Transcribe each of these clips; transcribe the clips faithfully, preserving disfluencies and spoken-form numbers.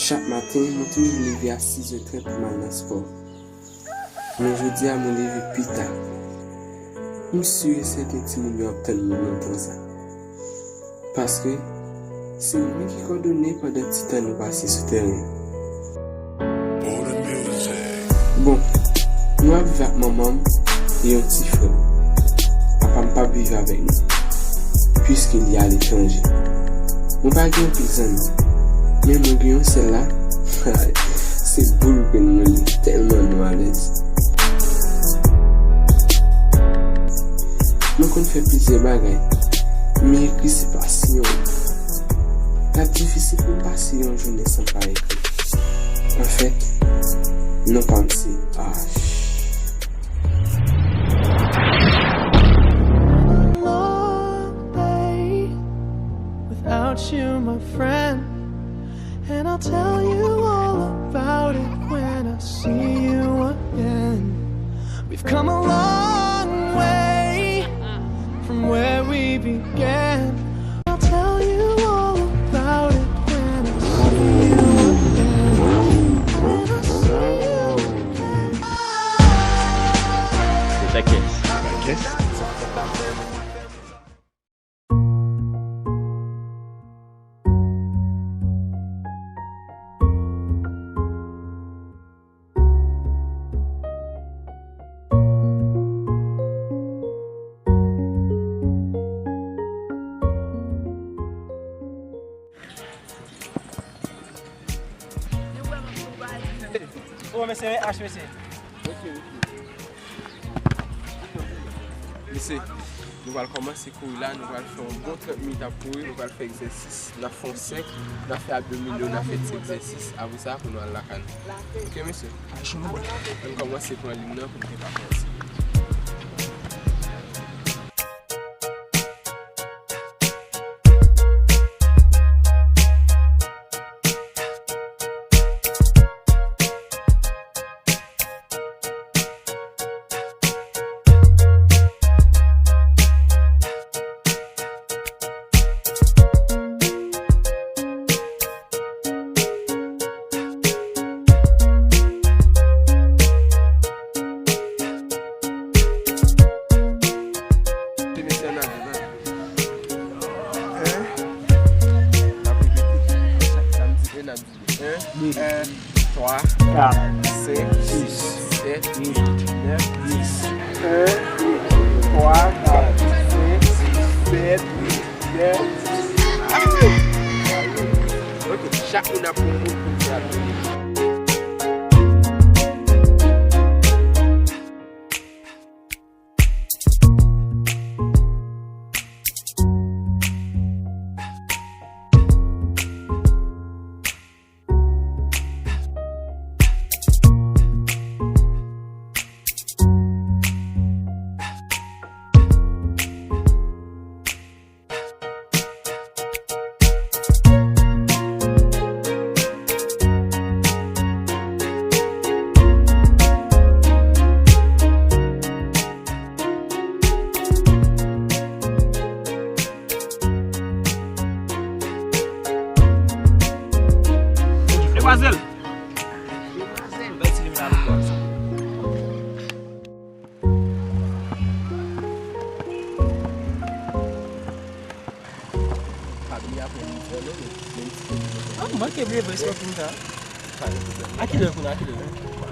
Chak maten, mwen toujou leve a sis è trant pou m al nan spò. Men jodi a, mwen leve pi ta. M si e sèten timoun yo ap tann mwen nan tan sa. Paske se mwen ki kòdone pandan ti tan nou pase sou tèren. Bon, nou ap viv ak manman m e yon ti frè m. Papa m p ap viv avèk nou, piske li aletranje. Mwen pa gen anpil zanmi, men mwen gen yon sèl la, se boul grenn mwen, li tèlman nou alèz. Mwen konn fè plizyè bagay, men ekri se pasyon m. L ap difisil pou m pase yon jounen san pa ekri. Anfèt, non pa m se H. Without you, my friend, and I'll tell you all about it when I see you again. We've come a long way from where we began. I'll tell you all about it when I see you again. When I see you again. Se ta kès. Oh, mesye, H, mesye. Mesye, nou pral kòmanse kouri la, nou pral fè yon bon trant minit ap kouri, nou pral fè egzèsis, n ap fè yon sèk, n ap fè abdominal, n ap fè ti egzèsis, apre sa, pou nou al lakay nou. Ok, mesye? Ann kòmanse pran liy nan pou nou te ka kòmanse. Hein? N ap repete. Chak sa m di, e n ap di. Un, deux, trois, quatre, cinq, six, sept, huit, neuf, dix. Un, deux, trois, quatre, cinq, six, sept, huit, neuf, dix. Ok, chak moun ap pran yon bout pou fè abdominal. Devazel. Bay ti limon la pou kò sa. Fabri apre li fè non, men ti. Ah, m manke bliye vre smoking sa. A kilè kounye a, a kilè?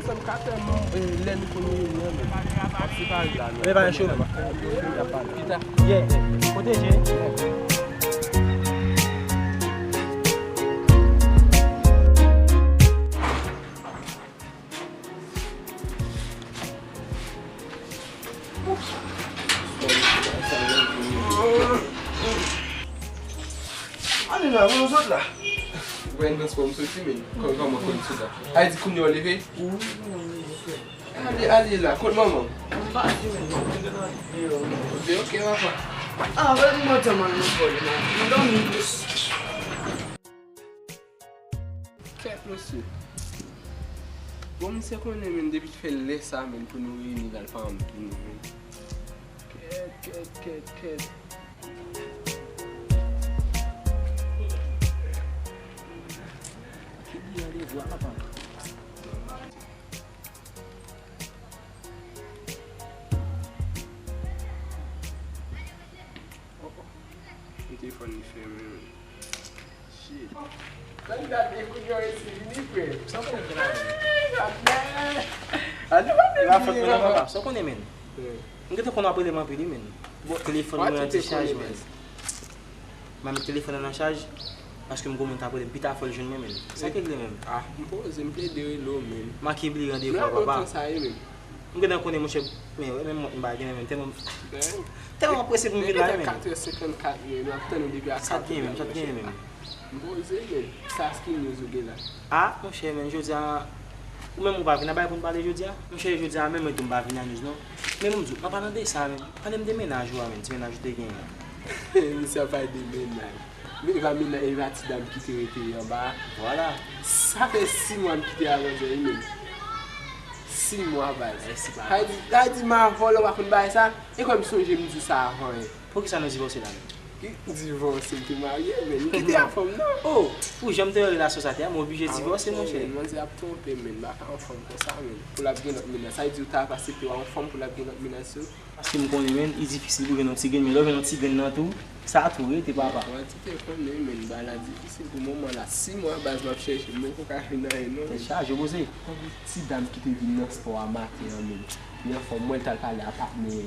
Sa m ka fè, m, eh, lè nou konn reyini an, men. M ap separe la, non. Men pa nan chomè. Pita. Yeah. Pwoteje. Ale la, mwen sot la. Ou pa gen transpò m soti, men. Kò-, kòman konn sot la? A di kounye a w leve? Wi, kounye a m leve, frè. Ale, ale la, kot manman w? M pati, men. Mwen te nan deyò. Ou te ok, papa? Ah, wè, mwen te mal nan fò, li nan. Mwen dòmi plis. Kèt, mesye. Bon, misye konnen, men, depi l fè lè sa, men, pou nou reyini la, l pa janm vini, men. Kèt, kèt, kèt, kèt. Ki di a Ou a papa. Yon telefòn li fèmen, men. Shit. Tan gade kounye a resi vini, frè. Sa w konnen fè la menm? Gade, gade. Gade, gade. La fòt mwen nan papa. Sa w konnen, men? M gentan konn w ap rele m anpil, wi, men. Bon, telefòn mwen an te chaje, men. M a met telefòn nan nan chaj, paske m gon moun k ap rele m. Pita fò l jwenn mwen, men. Sa k regle, men? Ah, m poze, m plede rele w, men. M a ki bliye randevou a, papa. Lontan sa ye, men. M gentan konnen, monchè, men, men m pa genyen, men tèlman, tèlman prese pou m vin la, men. Depi katrè senkannkat, men, m ap tann ou depi a katrè, monchè. Sa t genyen, men, sa t genyen, men. M poze, men. Sa ki news ou gen la? Ah, monchè, men, jodi a, ou menm ou pa vin a bay pou n pale jodi a? Monchè, jodi a, menm mwen tou m pa vin a news, non. Men, bon, m di w, pa pale de sa, men. Pale m de mennaj ou a, men, ti mennaj ou te genyen an. Misye ap pale de mennaj. Men, e pa mennaj, e pa ti dam ki te rete anba a. Vwala. Sa fè sis mwa m kite a manzè, wi, men. Sis mwa, baz. Sa di, sa di, m a vòlè, w pa konn bagay sa? E kwè m sonje m di w sa avan, wi. Poukisa nou divòse la menm? Ki divòse? M te marye, men. M kite a fanm nan. Oh, pou jan m te wè relasyon sa te a, m oblije divòse, monchè. Manzè ap twonpe, men. M pa ka yon fanm konsa, men. Pou l ap gen lòt mennaj. Sa vle di ou ta ap aksepte w a yon fanm pou l ap gen lòt mennaj sou? Paske m konnen, men, li difisil pou jwenn yon ti grenn, men lè w jwenn yon ti grenn nan tou, sa tou rete, papa. Mwen ti te konnen, men, bagay la difisil pou moman la. Sis mwa baz m ap chèche, m poko ka jwenn anyen, non. Tèt chaje, poze. Tankou ti dam ki te vin nan spò a maten an, men. Li anfòm, m wè l t al pale a patnè.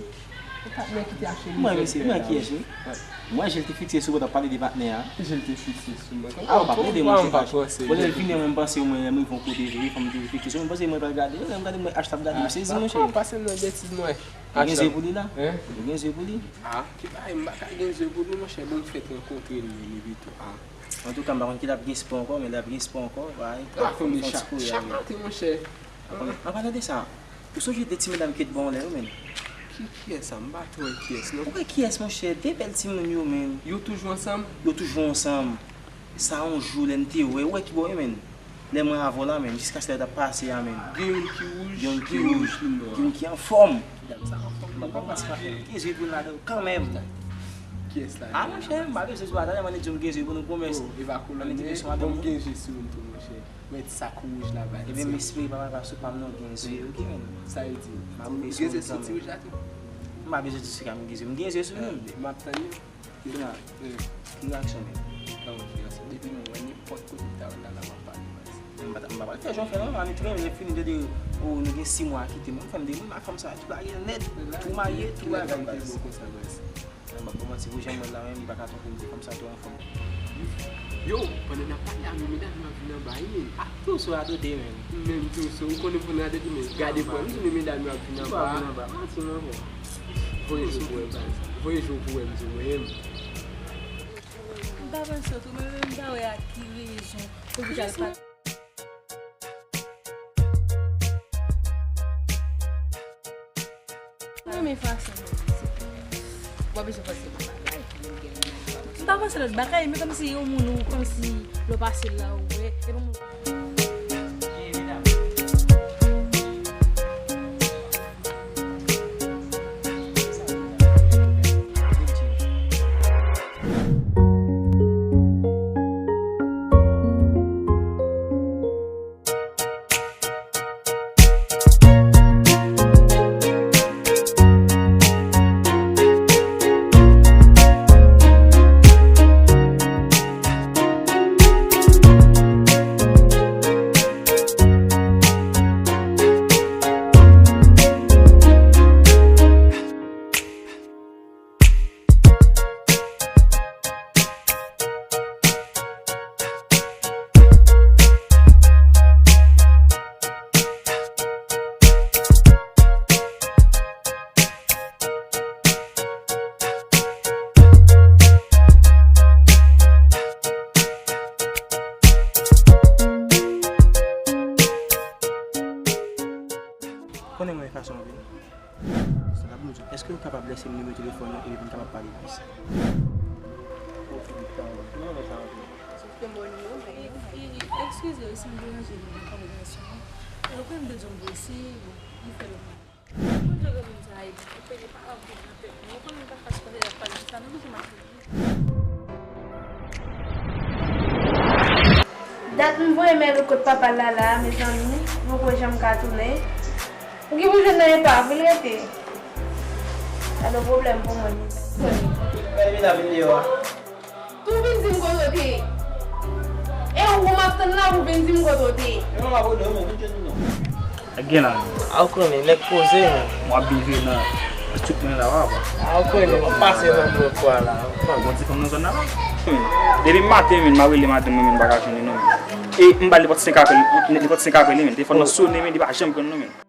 E patnè ki te achte mizè. M wè kiyès, wi. M wè je l te fikse sou ou, w t ap pale de patnè a. Je l te fikse sou mwen. Ah, ou pa plede, monchè. Bon, lè l vini, mwen, m panse, mwen, lè m rive yon kote, vre, fanm te fikse sou mwen, m panse mwen pral gade. Lè m gade, m wè H t ap gade m, sezi, monchè. Pase m nan betiz, mwen. Ou gen zye pou li la? Hein? Ou gen zye pou li? Ah, ki bagay, m pa ka gen zye pou li, monchè, bon, m fèk rankontre l, men, epi tou, ah. Antouka, m pa konn ki l ap gen spò ankò, men l ap gen spò ankò, bagay. Ah, konn chak, chak maten, monchè. An palan de sa, ou sonje de ti medam ki te ba w lè yo, men? Ki, kiyès sa? M pa twò wè kiyès, non. Ou wè kiyès, monchè? De bèl timoun yo, men. Yo toujou ansanm? Yo toujou ansanm. Sa yon jou, lè n te wè, ou wè ki bò yo, men? Lè mwen avè w la, men, jiskaske lè t ap pase a, men. Gen youn ki wouj, gen youn ki wouj, gen youn ki anfòm. Dam sa anfòm. M pa panse pa fè gen zye pou l ladan yo kanmenm. Kiyès la? Ah, monchè, m pa bezwen sou atalè, mande di m gen zye pou nou pwomès. Oh, e pa kolonè, bon, m gen zye sou youn tou, monchè. Mèt sa kou wouj la, bay. Ebyen, m espere papa pa sou pa m non gen zye, ok, men. Sa yo di. M ap gen zye sou ti wouj la tou. M pa bezwen di sou ka m gen zye. M gen zye sou youn. M ap tann yo. Kounya, ki reyaksyon men? Kòman ki reyaksyon? Depi m wè nenpòt kote m ta wè l la, la m ap pale, baz. M pa ta, m pa pral fè jan w fè non, ann tou, men lè fini de, de, oh, nou gen sis mwa kite m, fè m de moun ak fanm sa, tou lage nèt, tou marye, tou bagay, baz. Bon konsa, baz. Nan m ap ba w manti, pou jan m wè l la menm, li pa ka twonpe m, se fanm sa tou anfòm. Yo, pandan n ap pale a, men medam yo ap vin anba, wi, men. Ah, tou sou radote, men. Menm tou sou, ou konnen pou n radote, men gade pou wè, m di men medam yo ap vin anba. Tou ap vin anba, manti, monchè. Voye jou pou wè, baz. Voye jou pou wè, m di w, mwen menm. M pa panse tou, men m pa wè ak ki rezon pou m t al pa. Mwen renmen fason w di. W ap bezwen panse lòt bagay pou moun gen yon bagay. M pa panse lòt bagay, men kòmsi yon moun ou kòmsi lè w pase la ou wè, e pa moun. Konnen mwen fason anpil. Èske w kapab lese m nimewo telefòn ou epi pou n kapab pale plis? Eskize wi si m deranje nou nan konvèsasyon an. Ou konn m te di w m prese, bon, m fè lòt bagay. Mwen te renmen sa, epi ou pede pa anpil nan tèt mwen. Ou konnen m pa fache pase y ap pale de sa, nou bezwen mache. Dat m voye Melo kot papa l la la, mezanmi, m poko janm ka tounen. Ou gen pou jwenn nan epa, vin rete. Sa yon pwoblèm pou mwen, mezanmi. Mèl vin la vin deyò a. Tou vin di m kote w te ye. E ou m ap tann la pou vin di m kote w te ye. Yo, m ap rele w, men vin jwenn nou non. Ak gen la. A w konnen, nèg poze, men. M ap byen jwe nan tout mwen la, w ap wè. A w konnen, m ap pase nan blòk twa la. Bon, ti fanm nan zòn nan la. Depi maten, men, m ap rele madanm mwen, men, m pa ka jwenn li non, men. E m ba l nenpòt senk apèl, nenpòt senk apèl li, men. Telefòn nan sonnen, men, li pa janm pran non, men.